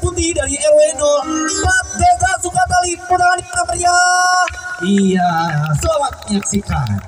Putih dari RW 04 Desa Sukatali. Tangan yang meriah. Iya, selamat menyaksikan.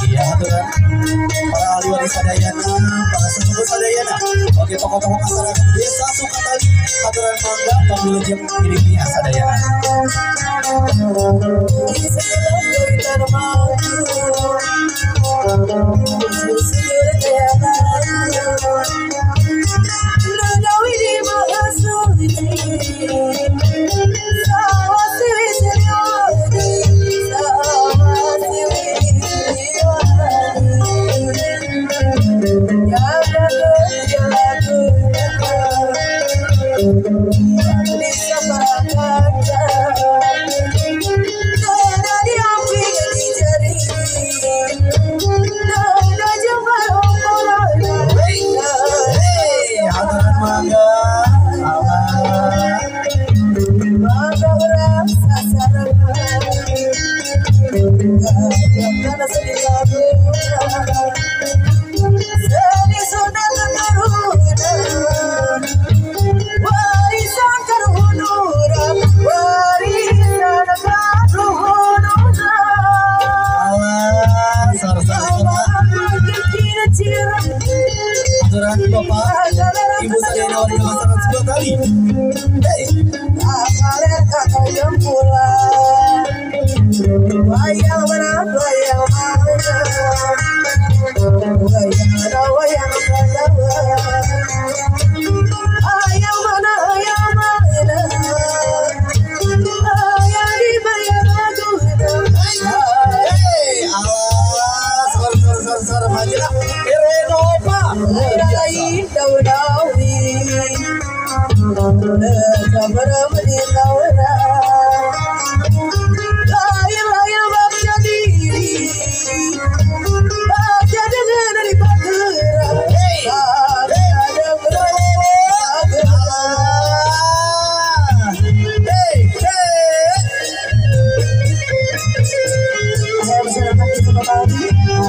Iya, aturan para ahli waris sadayana, para sesepuh sadayana, oke tokoh-tokoh masyarakat Desa Sukatali, aturan mangga pamilujeng ngiringi sadayana. Bapak, Ibu sadayana warga masyarakat Sukatali. Hey. Hey, Allah, sor sor sor sor majalah RW 04.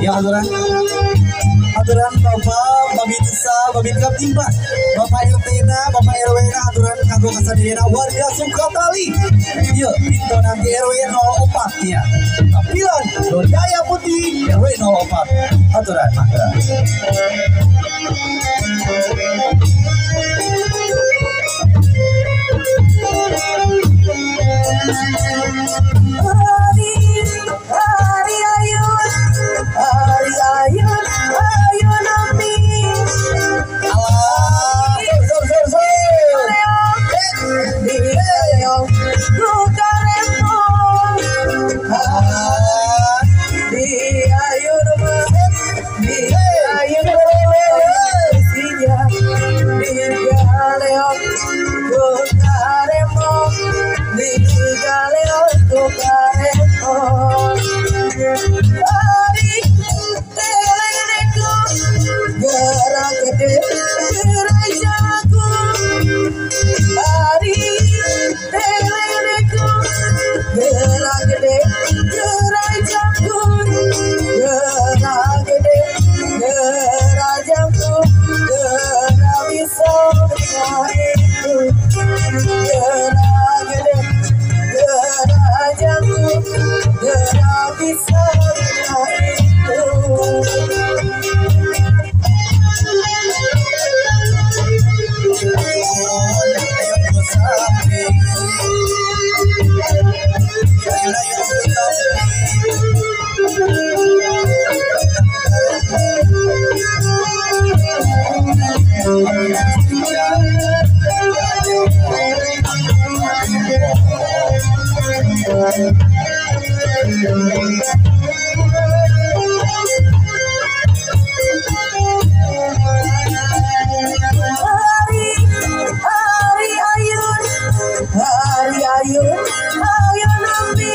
Ya, aturan aturan Bapak Babinsa, Babin Kamtibmas, Bapak RT na, Bapak RW na, aturan kanggo kasadayana warga Sukatali. Ieu pinto nanti RW 04 ya. Tampilan Lodaya Putih RW 04. Aturan mangga. Hari ayun, hari ayun, ayun ami. Allah, sor sor sor. Hari, hari ayun, hari ayun, ayun ami.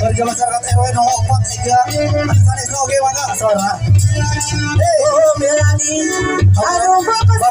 Warga masyarakat RW 04 Ega sanes oge mangga sora. Oh Melani, aduh bapak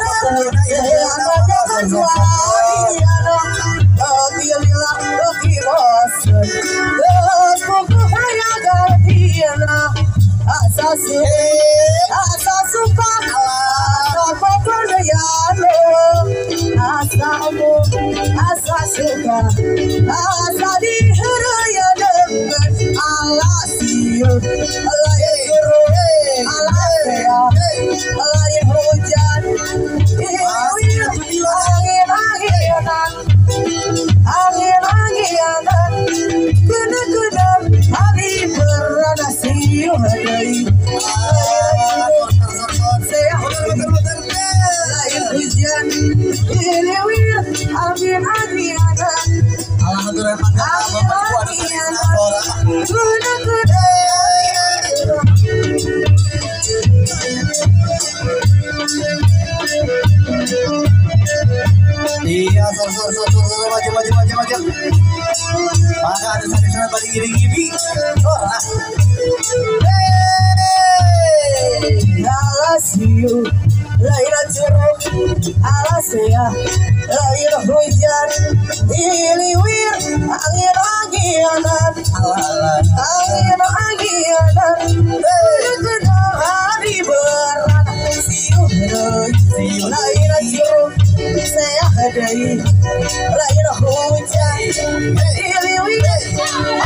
Iya, sor maju maju. Maka ada sana balik iring-iring. Sor ah. Hey, alasiu, laira curug, alasea, laira hujan, iliwir, angin anginan, angin anginan, kena hari beranak siuh deui, laira curug, seah deui, laira hujan, iliwir,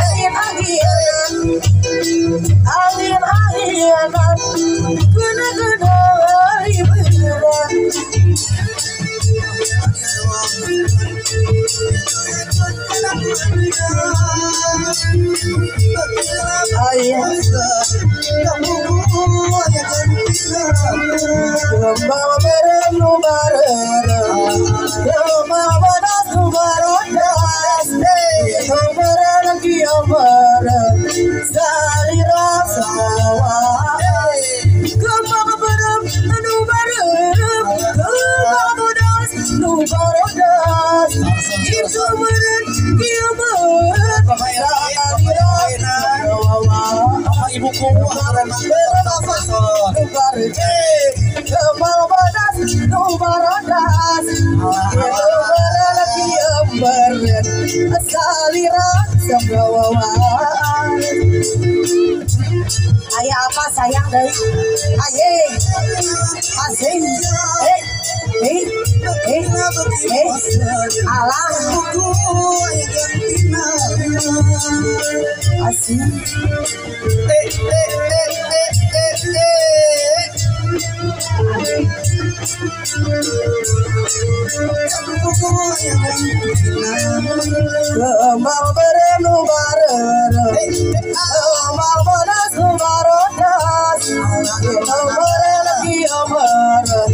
angin anginan, angin anginan, kena kena hari beranak. Ayah kembang berem nu bareng kembang bodas nu barodas kembang kieu bareng salira sawah kembang berem nu bareng kembang bodas nu barodas itu meureun kieu meureun salira sawah. Ibu kuwu aturan kembang bodas nu barodas itu meureun kieu meureun salira sawah. Ayah apa sayang deui? Aye. Asing. Eh. Eh. Eh. Eh. Alah. Asing. Eh eh eh eh eh eh. Kembang berem nu bareng kembang bodas nu barodas itu meureun kieu meureun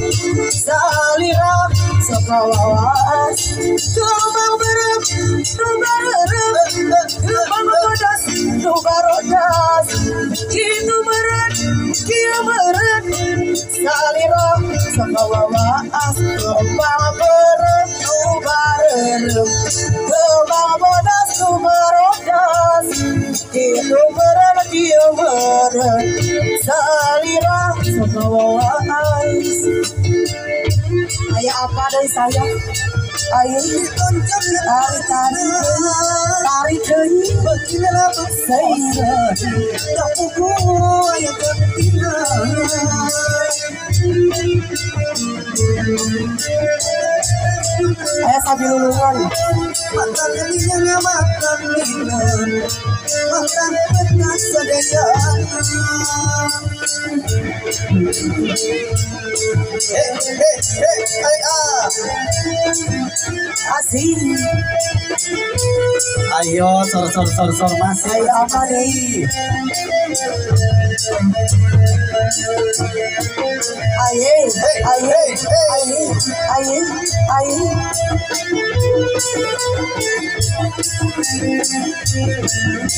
salira sakawawas kembang berem nu bareng kembang bodas nu barodas kitu meureun kieu meureun salira sakawawas kembang berem nu bareng kembang bodas nu barodas kitu meureun kieu meureun salira sakawawas. Ayah apa deui sayang? Ayo tarik tarik deui Ayah sabi lulungan asing. Ayo sor sor sor sor masih. Ayo apa deui? Aye aye aye aye aye.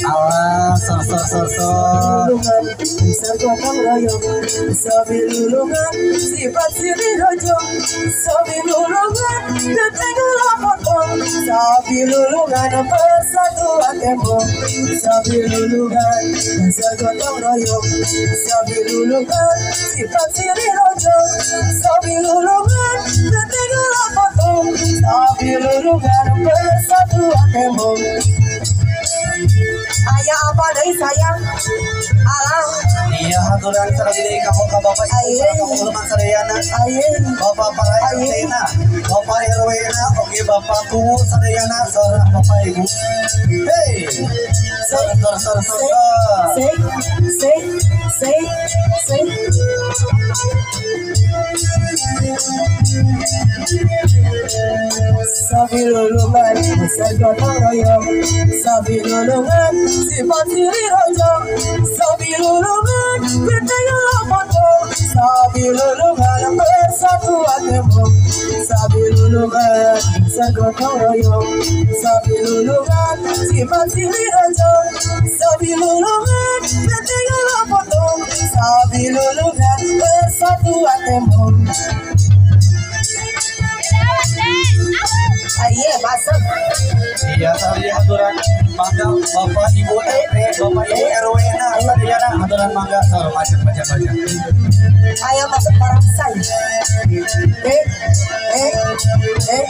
Alah sor sor sor sor. Lulungan sagotong royong sabi lulungan sifat silih rojo sabi lulungan tetengah potong sabi lulungan persatuan tembok sabi lulungan sagotong royong sabi lulungan sifat silih rojo sabi lulungan tetengah potong sabi lulungan persatuan tembok. Ayah apa deui sayang? Alah. Iya aturan sekali deui kamu ka Bapak Ibu kamu leman sadayana. Aye. Bapak para RT-na, Bapak RW-na, oke Bapak kuwu sadayana sareng Bapak Ibu. Hey. Sor sor sor sor. Se se se se. Sabi lulungan sagotong royong sabi lulungan sifat silih rojo sabi lulungan ketengah potong sabi lulungan persatuan tembok sabi lulungan sagotong royong sabi lulungan sifat silih rojo sabi lulungan ketengah potong sabi lulungan persatuan tembok. Aye masuk. Iya tadi aturan mangga Bapak Ibu RT, Bapak Ibu RW na sadayana aturan mangga sor macet baca baca. Ayo masuk parangsai. Eh eh eh.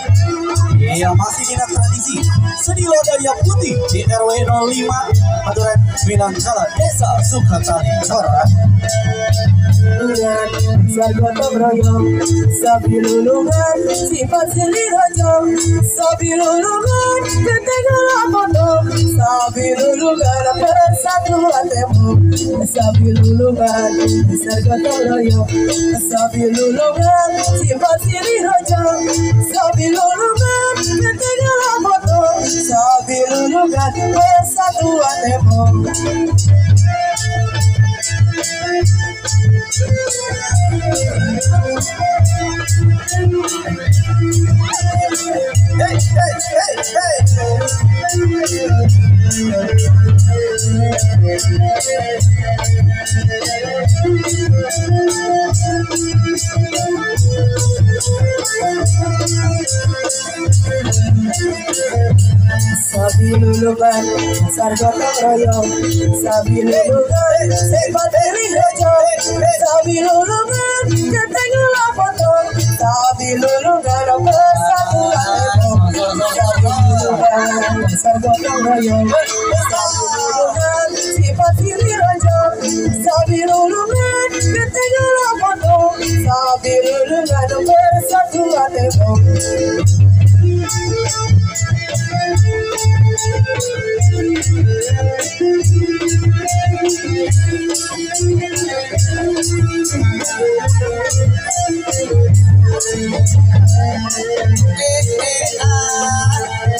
Iya masih dina tradisi seni lodaya putih di RW 05 aturan Minangkala Desa Sukatali Sor. Sagotong royong sabi lulungan sifat silih rojo sabi lulungan ketengah potong sabi lulungan persatuan tembok sabi lulungan sagotong royong sabi lulungan sifat silih rojo sabi lulungan ketengah potong sabi lulungan Sabilulungan persatuan tembok. Hey, hey, hey, hey. Sabilulungan dasar gotong royong, sabilulungan sifat silih rojo, sabilulungan genteng ulah potong, sabilulungan persatuan tembok, sabilulungan dasar gotong royong, sabilulungan sifat silih rojo, sabilulungan genteng ulah potong, sabilulungan persatuan tembok.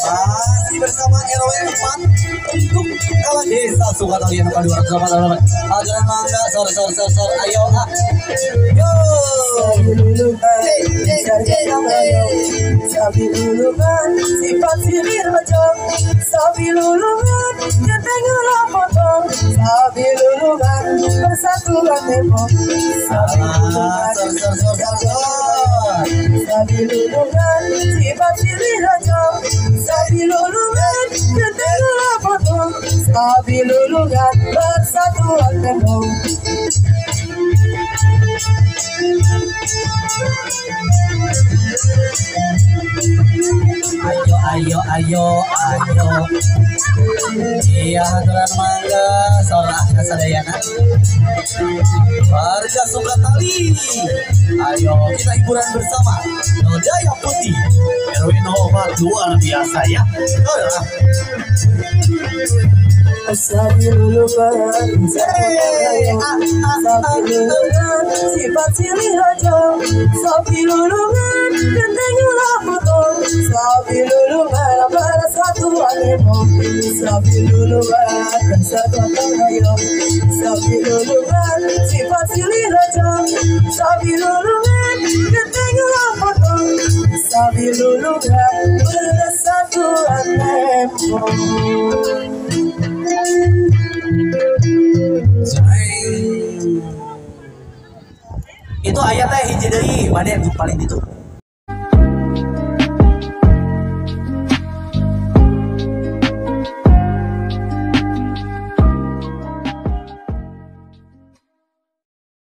Masih bersama RW 4 untuk kepala desa Sukatali yang ke-288. Ajaran mangga, sor sor sor sor, ayo ah. Yo. Sabilulungan sifat silih rojo, sabilulungan genteng ulah potong, sabilulungan persatuan tembok, sabilulungan sabilulungan sifat silih rojo, sabilulungan genteng ulah potong, sabilulungan persatuan tembok. Ayo ayo ayo ayo. Iya aturan mangga sorah kasadayana. Warga Sukatali, ayo kita hiburan bersama Jaya Putih RW 04 luar biasa ya. Sorah. Sabilulungan, sabilulungan sifat silih rojo, sabilulungan genteng ulah potong, sabilulungan persatuan tembok, sabilulungan dasar gotong royong, sabilulungan sifat silih rojo, sabilulungan genteng ulah potong, sabilulungan persatuan tembok. Itu ayatnya hiji deui, bade paling ditu.